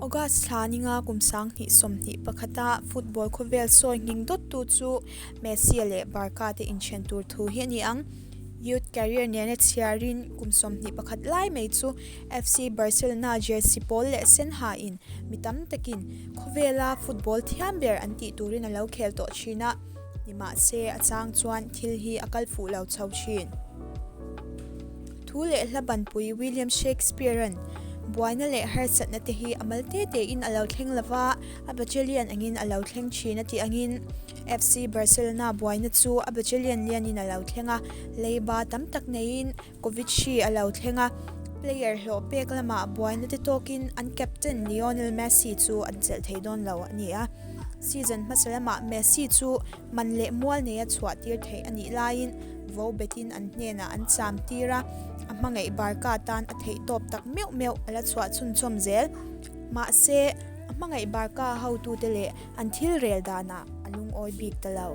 August thla ninga kum 2021 a football khawvel sawi nghing dawttu chu Messi leh Barca te inthen tur thu hi a ni ang. Youth career nena chhiarin kum 21 lai mai chu FC Barcelona jersey pawl leh sen hain mi tam takin khawvela football thiam ber an tih turin a lo khel tawh thin a, nimahse a chang chuan thil hi a kal fuh lo chho thin. Thu leh hla banpui William Shakespeare-a'n buaina leh harsatna te hi a mal te tein a lo thleng lo va, a battalion angin a lo thleng thin a tih angin FC Barcelona buaina chu a battalion lianin a lo thleng a, leiba tam tak neiin Covid hri a lo thleng a, player hlawh pek lamah buaina te tawkin an captain Lionel Messi chu an chelh thei dawn lo a ni a. Season hmasa lamah Messi chu man leh mual neia chhuah tir theih a nih laiin vo betin an hnenah an cham tir a, a hmangaih Barca tan a theih tawp tak meuh meuh a la chhuah chhunchawm zel. Mahse, a hmangaih Barca hotute leh an thil rel danah a lungawi bik ta lo.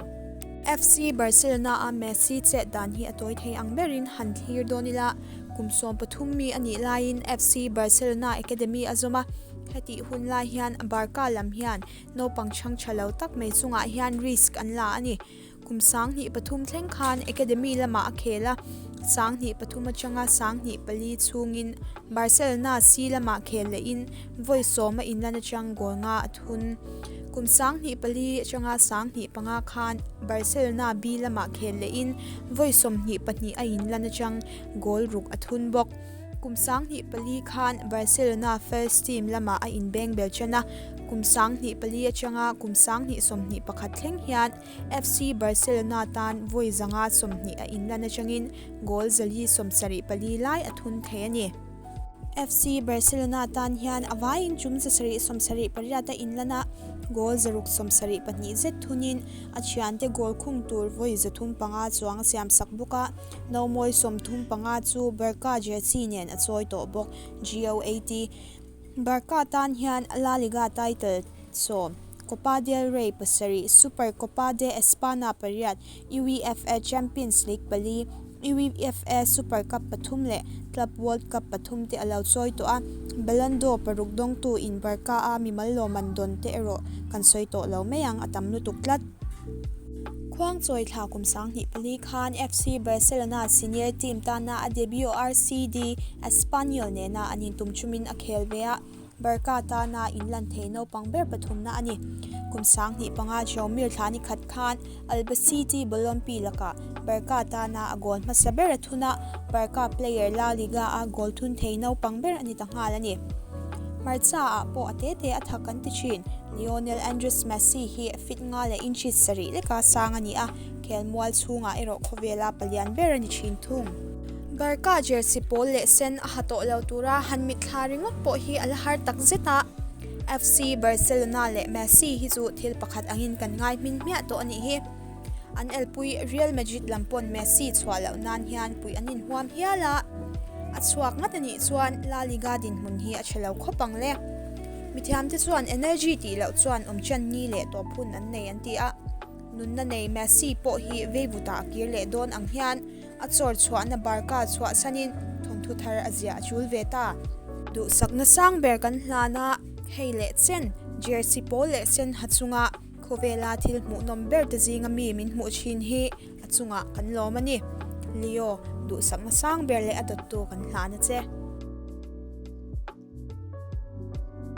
FC Barcelona-a Messi chet dan hi a tawi thei ang berin han thlir dawn ila, kum 13 mi a nih laiin FC Barcelona Academy a zawm a, hetih hun lai hian Barca lam hian naupang chhang tha lo tak mai chungah hian risk an la a ni. Kum 2003 thleng khan Academy lamah a khel a, 2003 atanga 2004 chhungin Barcelona C lamah khel lehin vawi sawm a inlan atang goal nga a thun. Kum 2004 atanga 2005 khan Barcelona B lamah khel lehin vawi 22 a inlan atang goal ruk a thun bawk. Kum 2004 khan Barcelona first team lamah a inbeng bel tan a, kum 2004 atanga kum 2021 thleng hian FC Barcelona tan vawi 120 a inlan atangin goal 474 lai a thun thei a ni. FC Barcelona tan hian a vaiin tum 778 a inlan a, goal 672 zet thunin a thiante goal khung tur vawi 305 chuang a siamsak bawk a, nomawi 35 chu Barca jersey nen a chawi tawh bawk. GOAT Barca tan hian La Liga title sawm, Copa del Rey pasarih, Super Copa de Espana pariat, UEFA Champions League pali, UEFA Super Cup pathum leh Club World Cup pathum te a lo chawi tawh a, Ballon d'Or paruk dawngtu in Barca a mimal lawmman dawn te erawh kan sawi tawh lo mai ang, a tam lutuk tlat. Khuangchawi thla kum 2004 khan FC Barcelona senior team tana a debut RCD Espanyol nena an intum chumin a khel ve a, Barca tana inlan thei naupang ber pathumna a ni. Kum 2005 Jomir thla ni khat khan Albacete Balompi lakah Barca tana a goal hmasa ber a thun a, Barca player La Liga a goal thun thei naupang ber a ni ta nghal a ni. Hmarcha ah pawh a te te a thak an ti thin. Lionel Andres Messi hi fit nga leh inches sarih leka sang a ni a, khelmual chhungah erawh khawvela palian ber a ni thin thung. Barca jersey pawl leh sen a ha tawh lo tura han mitthla ringawt pawh hi a la har tak zet a, FC Barcelona leh Messi hi chu thil pakhat angin kan ngai hmin hmiah tawh a nih hi. An elpui Real Madrid lam pawn Messi chhuah loh nan hian puih an inhuam hial a, a chhuak ngat a nih chuan La Liga dinhmun hi a tha lo khawp ang le. Mithiamte chuan energy tih loh chuan awm chan ni leh tawp hun an nei an ti a, nunna nei Messi pawh hi veivutah a kir leh dawn ang hian a chawr chhuahna Barca chhuahsanin thawnthu thar a ziah a chul ve ta. Duhsakna sang ber kan hlan a, hei leh chen, jersey pawl leh sen ha chunga Khawvela thil hmuhnawm ber te zinga mi min hmuh thin hi a chungah kan lawm a ni. Leo, duhsakna sang ber leh a dawttu kan hlan a che.